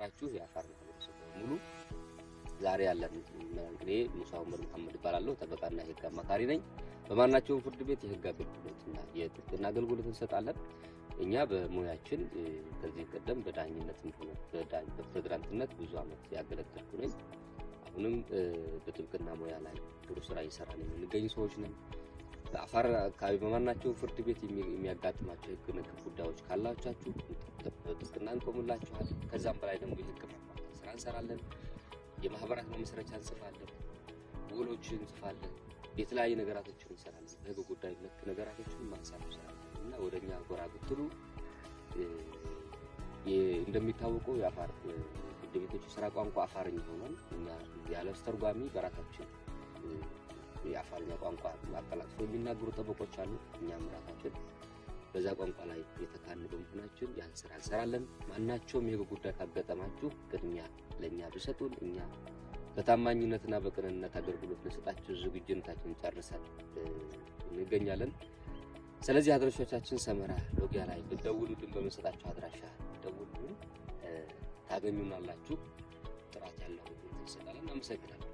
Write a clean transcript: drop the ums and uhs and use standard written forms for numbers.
የተከበራችሁ የአፋር ማህበረሰብ በሙሉ፣ ዛሬ ያለን እኔ ሙሳ ኡመር መሐመድ እባላለሁ። ጠበቃና የህግ አማካሪ ነኝ። በማናቸውም ፍርድ ቤት የህግ አገልግሎትና የጥብቅና አገልግሎት እንሰጣለን። እኛ በሙያችን ከዚህ ቀደም በዳኝነትም ሆነ በፕሬዝዳንትነት ብዙ ዓመት ያገለገልኩ ነኝ። አሁንም በጥብቅና ሙያ ላይ ጥሩ ስራ እየሰራን የምንገኝ ሰዎች ነን። በአፋር አካባቢ በማናቸውም ፍርድ ቤት የሚያጋጥማቸው የህግ ነክ ጉዳዮች ካላቻችሁ ጥብቅና እንቆምላችኋለን። ከዛም በላይ ደግሞ የህግ ማማከር ስራ እንሰራለን። የማህበራት መመስረቻ እንጽፋለን፣ ውሎችን እንጽፋለን፣ የተለያዩ ነገራቶችን እንሰራለን። በህግ ጉዳይ ነክ ነገራቶችን ማንሳት እንሰራለን እና ወደ እኛ ጎራ ብትሉ፣ እንደሚታወቀው የአፋር ፍርድ ቤቶች የስራ ቋንቋ አፋርኛ ሆኗል። እኛ ያለ አስተርጓሚ በራሳችን የአፋርኛ ቋንቋ አቀላጥፎ የሚናገሩ ጠበቆች አሉ። እኛም ራሳችን በዛ ቋንቋ ላይ የተካን በመሆናችን ያን ስራ እንሰራለን። ማናቸውም የህግ ጉዳይ ካጋጠማችሁ ቅድሚያ ለእኛ ብሰጡን እኛ በታማኝነትና በቅንነት አገልግሎት ልንሰጣችሁ ዝግጁነታችንን ጨርሰን እንገኛለን። ስለዚህ አድራሻችን ሰመራ ሎጊያ ላይ ብትደውሉልን፣ በምንሰጣችሁ አድራሻ ደውሉልን፣ ታገኙናላችሁ። ጥራት ያለው አገልግሎት እንሰጣለን። አመሰግናለሁ።